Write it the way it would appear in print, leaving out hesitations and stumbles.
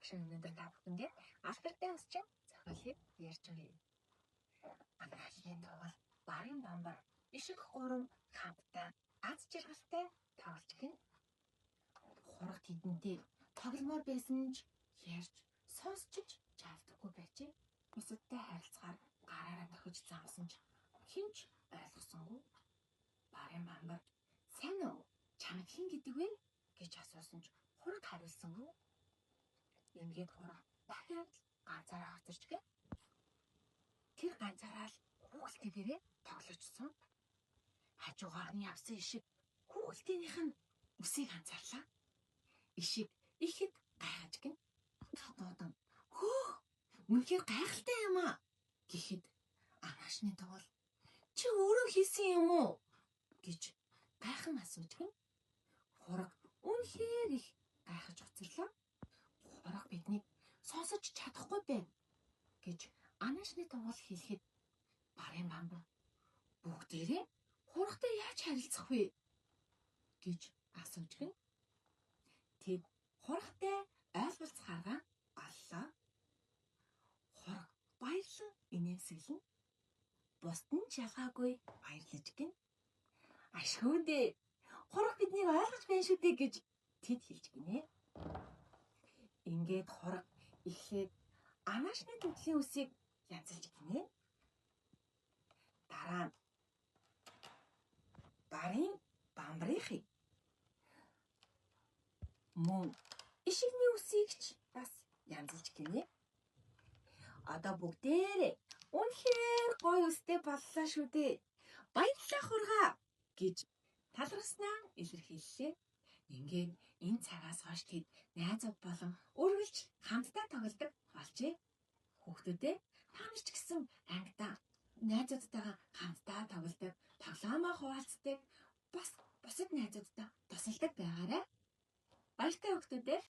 Багш өнөөдөр та бүхэндээ алдартай үсчин зохиолыг ярьж өгье. Анаашны тугал, Барын бамбар, ишиг гурам хамтдаа аз жаргалтай тоглож гин. Хураг тэдэнтэй тогломоор байсан ч ярьж сонсч чаддаггүй байжээ. Бусадтай харилцахаар гараараа тохиж замсан ч хэн ч ойлгосонгүй. Барын бамбар "Сайн уу? Чамайг хэн гэдэг вэ?" гэж асуусан ч хураг хариулсангүй. Ингээд хураг дахиад ганцаараа хоцорч гэ. Тэр ганцаараа л хүүхэлтэйгээрээ тогложсон. Хажуугаар нь явсан ишиг хүүхэлтэйнийх нь үсийг анзаарлаа. Ишиг ихэд гайхаж гин. Дуудан "Хөөх, үнэхээр гайхалтай юм аа" гэхэд анаашны тугал "Чи өөрөө хийсэн юм уу?" гэж гайхан асууж гин. Хураг үнэхээр их гайхаж хоцорлоо. "Хураг биднийг сонсож чадахгүй байна" гэж анаашны тугал хэлэхэд Барын бамбар "Бүгдээрээ хурагтай яаж харилцах вэ?" гэж асууж гин. Тэд хурагтай ойлголцох арга оллоо. Хураг баярлан инээмсэглэн, бусд нь ч ялгаагүй баярлаж гин. "Ашгүй дээ. Хураг биднийг ойлгож байна шүү дээ" гэж тэд хэлж гинэ. Ингээд хураг эхлээд анаашны туглын үсийг янзалж гинэ. Дараа нь Барын бамбарынхыг, мөн ишигний үсийг ч бас янзалж гинэ. "Одоо бүгдээрээ үнэхээр гоё үстэй боллоо шүү дээ. Баярлалаа, хургаа" гэж талархаснаа илэрхийллээ. Ингээд энэ цагаас хойш тэд найзууд болон үргэлж хамтдаа тоглодог болжээ. Хүүхдүүдээ, та нар ч гэсэн ангидаа найзуудтайгаа хамтдаа тоглодог, тоглоомоо хуваалцдаг, бас бусад найзуудтай тусалдаг байгаарай. Баяртай, хүүхдүүдээ.